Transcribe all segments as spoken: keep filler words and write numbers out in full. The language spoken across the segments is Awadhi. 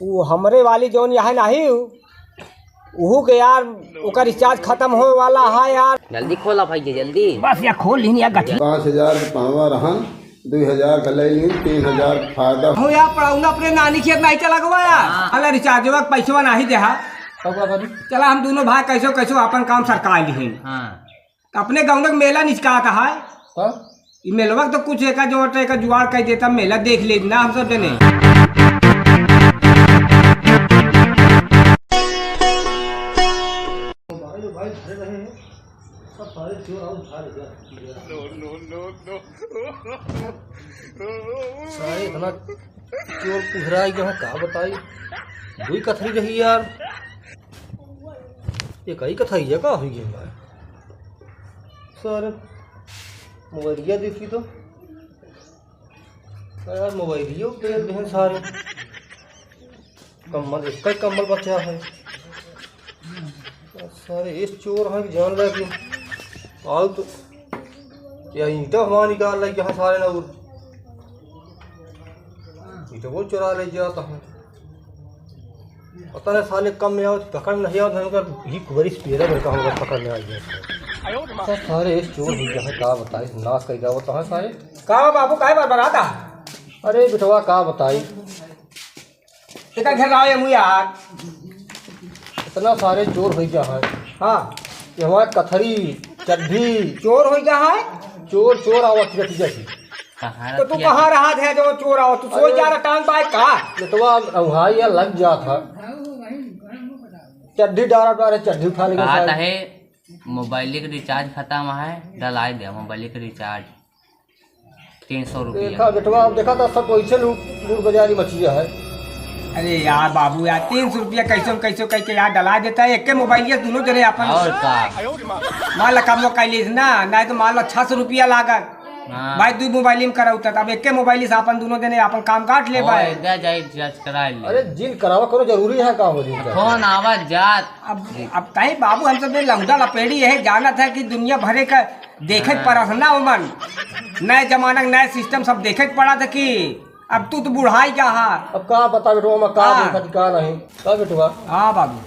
वो हमरे वाली जौन यहाँ नहीं, उहू के यार, ओकर रिचार्ज खतम होए वाला है यार। जल्दी खोला भाई, ये जल्दी। बस यार, खोल लीन यार, गठी। पाँच हजार के पनवा रहन, दुई हजार का ले लीन, तीन हजार फायदा। हो यार, पड़ौना अपने नानी खेत नहीं चला गवा यार। हाँ। अला रिचार्जवा के पैसवा नहीं देहा। तब का करी? चला हम दोनों भाई कैसो कैसो अपन काम सरका लिहिन। हाँ। अपने गाँव के मेला निचकात है। हाँ? ई मेलवा के तो कुछ एका जो एका जुगाड़ कर देता, मेला देख ले ना हम सब जने। भाई, भाई, धरे रहे हैं। सब सारे चोर आओ, उठा ले जा। सारे इतना चोर पुहराई के हैं, का बताई। दुई कथरी रही यार। ये कई कथरी है, का हुई है भाई? सारे मोबाइलिया देखी तो। अरे यार, मोबाइलियो बेच देहन सारे। कम्बल, एक ही कम्बल बचा है। सारे इस चोर हैं कि जान ले कि आओ तो या ईंटा हमारा निकाल ले यहाँ सारे ना उर। ईंटा वो चुरा ले जाता है। पता नहीं साले कम में आओ, पकड़ नहीं आओ, धन कर ही कुबरी स्पीड है, का हम पकड़ में आ गया। तो सारे इस चोर हो गया है, का बताई, नाश कर गया वो तो है सारे। का बाबू, काहे बरबराता? अरे बिटवा, का बताई, इतना घेराव है मुझे यार। इतना सारे चोर हो गया है। हाँ। ये हमारे कथरी, चड्ढी। चोर हो गया है? चोर, चोर आवत गति गति। कहाँ तो तू रखिया कहाँ है? रहा था जो चोर आओ? तू सोई अरे। जा रहा टांग बाय का? ये तो अब उहाँ ये लग जा था। चड्ढी डारा डारे, चड्ढी उठा लेगा बात सारे। है, मोबाइल के रिचार्ज खतम है, डलाए दे मोबाइल के रिचार्ज। तीन सौ रुपया। देखा बेटवा, अब देखा तो सब कैसे लूट, लूट बाजारी मची है। अरे यार बाबू यार, तीन सौ रुपया कैसे न कैसे कह के यार डला देता है। एक के मोबाइल ये दोनों जने अपन और का? मान ला कम कर लीस ना, नहीं तो मान ला छह सौ रुपया लागत। हाँ। भाई, दू मोबाइल में कराऊ तक, अब एक के मोबाइल से अपन दोनों जने अपन काम काट ले ओ, भाई। एक जाए रिचार्ज करा ले। अरे जिन करावा करो, जरूरी है का हो जिन का? फोन आवा जात। अब, अब कहीं बाबू हम सब लौंडा लपेड़ी यही जानत है कि दुनिया भरे का देखे के हाँ। पड़त ना ओमन। नए जमाना के नए सिस्टम सब देखे के पड़त कि अब तू तो बुढ़ाई गया हा। अब का बता बेटवा, मैं का हाँ। देखत का नहीं। का बेटवा? हाँ बाबू।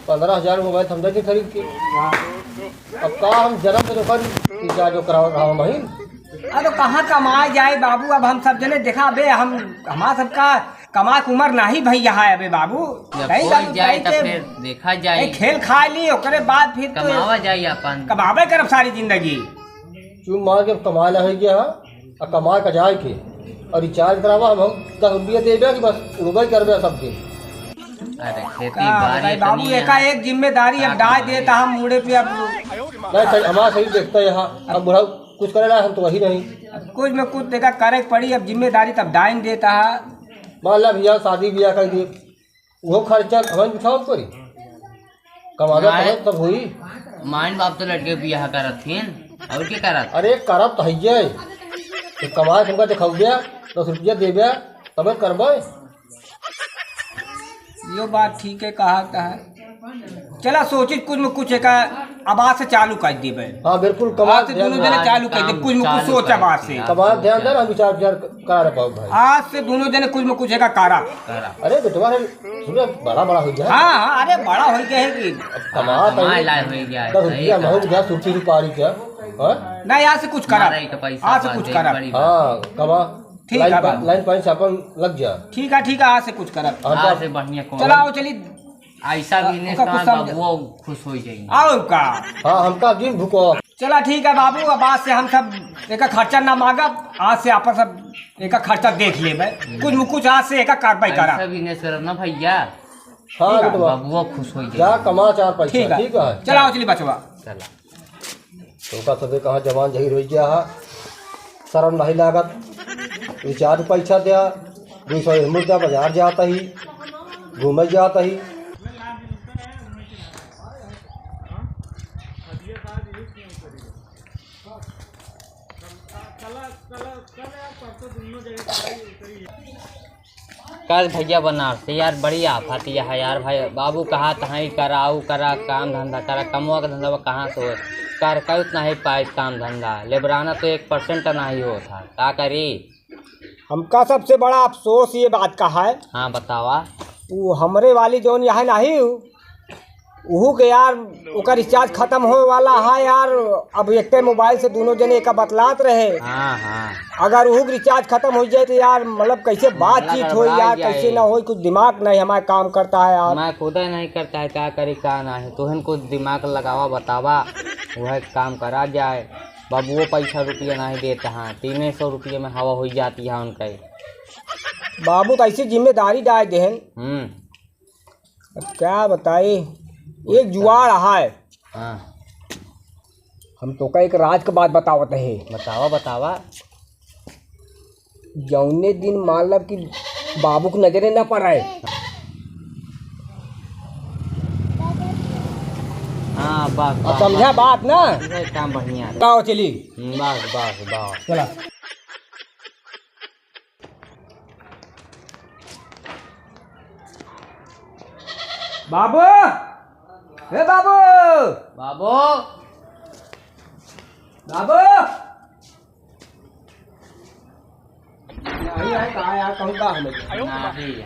पन्द्रह हजार मोबाइल समझा के खरीद के। हाँ। अब का हम जन्म से तो कर कि क्या जो करावत रहा हम बहिन। अरे तो कहाँ कमाए जाए बाबू, अब हम सब जने देखा बे, हम हमारा सबका कमाए के उम्र नाही भैया है अबे बाबू। जब कहीं कोई जाए जाए तब के फिर देखा जाए। कहीं खेल खा ली, ओकरे बाद फिर तो कमावा जाए अपन। कमावे करब सारी जिंदगी। चुप मार के कमाए ला हो गया, हाँ? आ कमाए का जाए के? और रिचार्ज करावा, हम, हम दस रुपया देबे कि बस उड़बे करबे सब दिन। अरे खेती का बाड़ी बताई बाबू, इतनी है। एका एक जिम्मेदारी अब का डाल कमाई? देता हम मुड़े पे अब। नहीं, सही, हमारा सही देखता है यहाँ। अब बुढ़ा कुछ करे ला, हम तो वही नहीं। अब कुछ में कुछ देखा करे के पड़ी, अब जिम्मेदारी तब डाइन देता है। मान ला भैया, शादी ब्याह कर दिए, वो खर्चा हमें उठावे के पड़ी। कमावे माय-, तबे तब हुई। माइन बाप तो लड़के बियाह करत हिन, और के करत? अरे करब तो हइये। तो कमाए के हमका देखौबे, दस रुपया देबे, तबे करबे। यो बात ठीक है, कहा था। चला सोची कुछ में कुछ एका अब आज से चालू कर देबे। हाँ, बिल्कुल, कमाल आज से दोनों जने चालू कर दे, काम कुछ में कुछ चालू सोच कर अब आज से। दिया। कमाल ध्यान दे, हम विचार विचार करा रहे बाबू भाई। आज से दोनों जने कुछ में कुछ एका करा। करा। अरे बेटवा रे, सुनो, बड़ा बड़ा हो गया। हाँ, हाँ, अरे बड़ा हो गया है कि अब कमा तो कमाए लायक हो गया है, दस सही रुपया कहा। महंग गया, सुरती सुपारी क्या? हाँ? नहीं, आज से कुछ करा। हमारा ही तो पैसा आज से बात कुछ है, करा। बड़ी बात। हाँ, कमा। ठीक लाइन है पा-, बाबू। लाइन पानी से अपन लग जा। ठीक है, ठीक है, आज से कुछ करब। हाँ, आज तो से बढ़िया कौन? चला, आओ, चली। ऐसा आ, बिजनेस ओका ना कुछ समझ- बाबू, वो खुश हो जाएंगे। और का? हाँ, हमका दिन भुको। चला, ठीक है बाबू, अब आज से हम सब एका खर्चा ना मांगब, आज से आपन सब एका खर्चा देख लेबे। हम्म। कुछ न कुछ आज से एका कार्रवाई करा। ऐसा बिजनेस करब ना भैया। हाँ, ठीक है। बेटवा। बाबुआ खुश हो जा, जाए। कमा चार पैसा, ठीक है। ठीक है। चला, आओ, चली बचवा। चला। तोका सबे कहाँ जवान जहीर होइ गया है, शर्म नहीं लागत। रिचार्ज पैसा द्या, दुई सौ मुर्दा बाजार जात ही, घूमे जात ही। कल भैया बनारस से यार, बड़ी आफत यह है यार भाई। बाबू कहा तहाँ करा, ऊ करा, काम धंधा करा, कमवा का धंधा कहाँ से हो? कर, कर उतना ही पाए काम धंधा, लेबराना तो एक परसेंट नहीं होता, का करी? हमका सबसे बड़ा अफसोस ये बात का है। हाँ, बतावा। वो हमरे वाली जौन यहाँ नहीं, उहू के यार, ओकर recharge खतम होए वाला है यार। अब एक mobile से दुनों जने एका बतलात रहे। हाँ, हाँ। अगर उहू के recharge खतम होइ जाए तो यार, मतलब, कैसे बातचीत होई यार, कैसे ना होई, कुछ दिमाग नहीं हमारा काम करता है यार। मैं खुद ही नहीं करता है, क्या करी, क्या नहीं। तोहन कुछ दिमाग लगावा, बतावा, वह काम करा जाए। बाबुओ पैसा रुपया नहीं देता है, तीन सौ रुपये में हवा होइ जाती है उनका। बाबू तो ऐसी जिम्मेदारी डाल देहन। हम्म। अब क्या बताई, एक जुगाड़ है। हाँ। हम तोका एक राज के बात बतावत है। बतावा, बतावा। जौने दिन मान लब कि बाबू के नजरे न पड़े। हाँ, बस, अब बस, समझा बस। बात ना? इहे काम बढ़िया है। आओ चली। हम्म, बस, बस, बस। चला। बाबू, ए बाबू, बाबू, बाबू। नहीं आए, कहाँ आया, कहूँ का हमें? नहीं।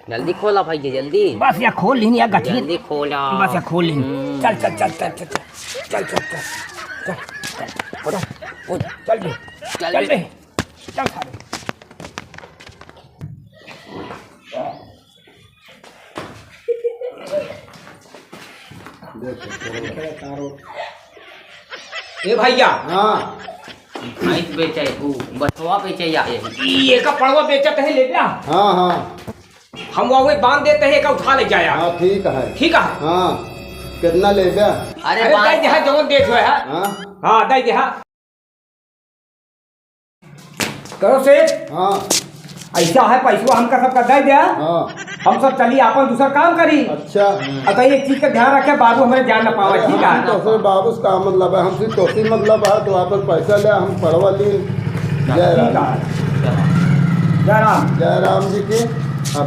जल्दी खोला भैया, जल्दी। बस या खोल लीन या गठिया। जल्दी खोला। बस या खोल लीन। हम्म। चल, चल, चल। चल, चल, चल। चल, चल, चल। चल बे। चल बे। चल सारे। ए भैया। हाँ। भैंस बेचे, ऊ बछवा बेचे या ये? ये का पड़वा बेचत है, ले जा। हाँ, हाँ। हम वहाँ बांध देते हैं, का उठा ले जाया। हाँ, ठीक है। ठीक है। हाँ, कितना लेबे? अरे, अरे, बांध दे दे, जवन देत हुए है। हाँ। हाँ, दे दे, हाँ। करो सेठ। हाँ। ऐसा है, पैसवा हमका सबका दे दे। हाँ। हम सब चली आपन दूसर काम करी। अच्छा। अब तो एक चीज का ध्यान रखे, बाबू हमरे जान न पावे, ठीक है? हमसे तो से बाबू से का मतलब है, हमसे तो से मतलब है, तो आपन पैसा ले, हम पड़वा ली। जय राम। ठीक है। जय राम। जय राम जी की। अब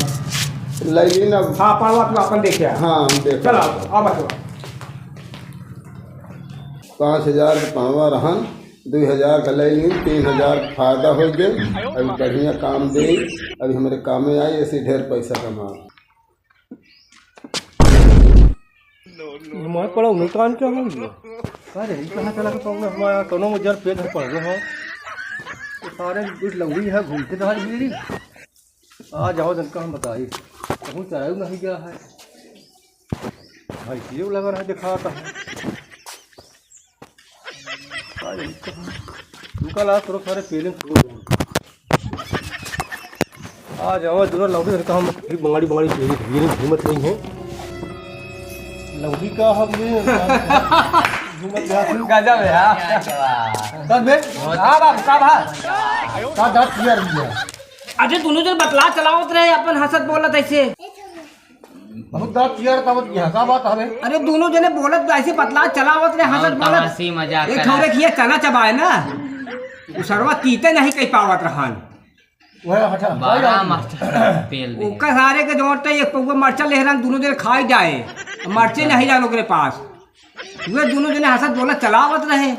ले ली ना। हाँ, पड़वा तू आपन देखे आ। हाँ, हम देखे चलो, आ। आओ बचवा। पाँच हजार के पड़वा रहन। दुई हजार का ले ली, तीन हजार का फायदा होइ गए। अभी बढ़िया काम दे, अभी हमरे कामे आई, ऐसे ढेर पैसा कमा। हमारे पड़ा उन्हें कान क्या हो गया? अरे, ये कहाँ चला के पड़ा हमारा? कौनो में जर पेट में पड़ गए हैं। तो सारे कुछ लौड़ी है, घूमते तो हर बीड़ी। आ जाओ, जिनका हम बताई, कहूँ चरायु नहीं गया है। भाई, ये लगा रहा, दिखाता है। आ जाओ, इनका, इनका लास्ट थोड़ा सारे पेरेंट्स हो गए। आ जाओ, दोनों लौड़ी, जिनका हम फिर बंगाड़ी, बंगाड़ी पेरेंट्स, ये घूमत नहीं है। लौड़ी का हम ये घूमत जाते हैं। गजब है, हाँ। तब बे, हाँ बाबू, का भा? का दांत किया रही है? अरे, दोनों जन बतला चलावत रहे, अपन हंसत बोलत ऐसे। बहुत दांत किया रहता, बत किया, का बात हवे? अरे, दोनों जने बोलत, ऐसे बतला चलावत रहे, हंसत और बोलत। हंसी मजाक एक करा। ठौरे किया चना चबाए ना, उ सरवा तीते नहीं कह पावत रहन। वह हटा, बारह भाई, मास्टर पेल दे। ओकर सारे के जोड़ते एक पौवा मरचा ले रहन, दोनों जने खाई जाए, मरचे नहीं जान ओकरे पास। वे दोनों जने हंसत बोलत चलावत रहे।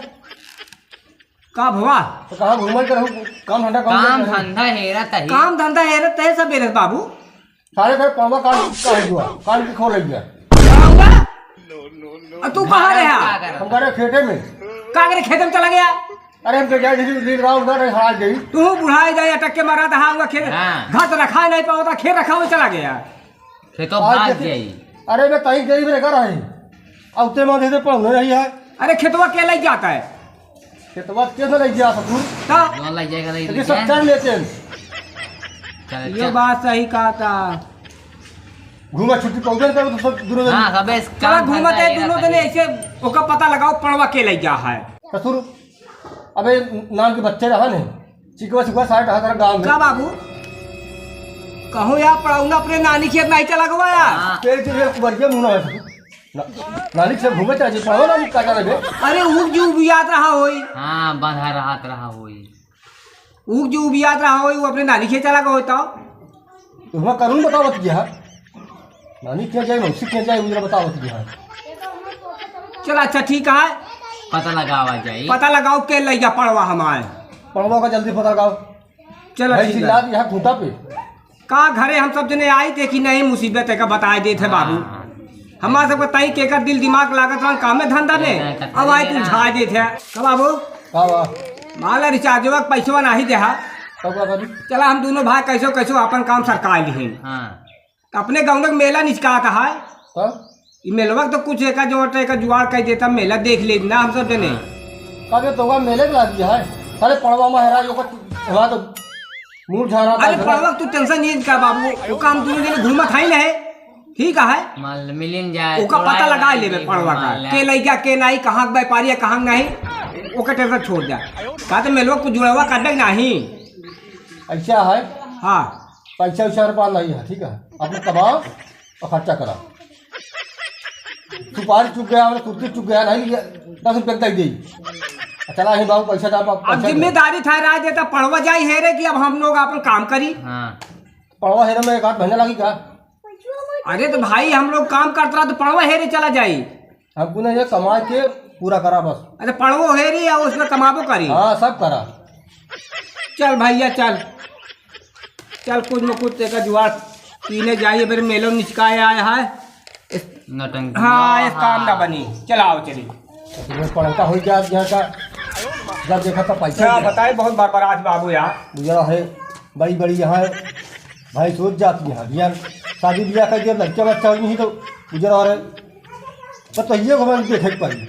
का भवा? तो कहाँ घूमल के रहू? काम धंधा कौन काम करत है? धंधा हेरत है। काम धंधा हेरत है सब हेरत बाबू। सारे घर पावा काल का है जुआ, काल के खो ले गया। पावा? आ तू कहाँ रहा? का करत? हम करे खेते में। का करे खेते में चला गया? अरे हम तो गए थे, दिन रात उधर हरा गई। तू बुढ़ाई जाए, अटक के मरा दहा हुआ खेत। हाँ। घर तो रखा नहीं पावता, खेत रखा हुआ चला गया। खेतवा आज भाग देखे, जाई। अरे मैं कहीं गई मेरे घर आई। अब ते माथे से पढ़ने रही है। अरे खेतवा के लग जाता है? खेतवा के से लग गया ससुर? तो? जौन लग जाएगा, लग लेकिन सब जाए। चल लेते हैं। चल, ये चल। बात सही कहा था। घूमा छुट्टी पहुंचे तो सब दूर हाँ, सबे चला काम घूमत धंधा है ये दोनों रहता जने है। ऐसे ओका पता लगाओ पड़वा के लग गया है। ससुर, अबे नान के बच्चे रहा नहीं। चिकवा चिकवा सारे टहल रहा गाँव में। का बाबू? कहूँ यार पढ़ौना अपने नानी खेत नहीं चला गवा यार। हाँ। तेरे जो है कुबरिया मुँह ना है। ना-, नानी से घूमे चाहे पढ़ो ना का चला बे। अरे ऊख जो उबियात रहा होई। हाँ, बंधा रहत रहा होई। ऊख जो उबियात रहा होई, वो अपने नानी खेत चला गवा होता। तो हुआ कानून बतावत गया। नानी क्या जाए, मौसी क्या जाए, उधर बतावत गया। चला, अच्छा, ठीक है। पता लगावा जाई। पता लगाओ, के लइगा पड़वा हमार। पड़वा का जल्दी पता लगाओ। चला, भाई, ठीक है। चिल्ला दिया खूंटा पे। का घरे हम सब जने आई थे कि नहीं, मुसीबत है का बताए देत है बाबू। हाँ। हमार सबके तई के कर दिल दिमाग लागत रहन कामे धंधा में। हाँ, अब आई तू झाड़ देत है। का बाबू? का बा? माला रिचार्जवा के पैसवा नाही देहा। तब का करी? चला, हम दोनों भाई कैसो कैसो अपन काम सरका लिहिन। हाँ। अपने गाँव में मेला निचकात है। हाँ? ई मेलवा के तो कुछ एका जो एका जुगाड़ कर देता, मेला देख ले ना हम सब जने। का बे, तोका मेले के लागी है? साले पड़वा महाराज ओकर, हमारा तो मूड झाड़ा अरे था। पड़वा के तू टेंशन नहीं कर बाबू, वो काम दोनों जने घूमत है ना, ठीक है? माल मिलिन जाए, ओका पता लगा लेबे पड़वा का, के लइगा, के नहीं, कहाँ के व्यापारी है, कहाँ के नहीं, ओका टेंशन छोड़ दे। का तो मेलवा कुछ जुड़वा करबे नहीं। ऐसा है? हाँ। पैसा वैसा हमारे पास नहीं है, ठीक है? अपने कमाओ और खर्चा करा। सुपारी चुक गया, हमने कुर्सी चुक गया, नहीं लिया, दस रुपये दे दी। चला ही बाबू, पैसा डाल, अब पैसा दे। जिम्मेदारी ठहरा देता, पड़वा जाई हेरे कि अब हम लोग अपन काम करी। हाँ। पड़वा हेरे में एक आध महीना लगी का? अरे तो भाई, हम लोग काम करत रहा तो पड़वा हेरे चला जाई। हमको ना ये कमा के पूरा करा बस। अरे पड़वो हेरी या उसमें कमाबो करी। हाँ, सब करा। चल भैया, चल। चल, कुछ न कुछ तेका जुआर पीने जाइए, फिर मेलो निचकाए आया है। इस नौटंकी। हाँ, इस काम ना बनी। चलाओ, चली। तुम्हें पड़ता हो गया यहाँ का, जब देखा था पैसा क्या ही है। बताए, बहुत बरबरात बाबू यार। बुझा है, बड़ी बड़ी यहाँ है, भाई सोच जाती है यार, शादी ब्याह कर दिया, लड़का बच्चा हो नहीं तो बुझा रहा है। बस तो ये को देखे के पड़ी।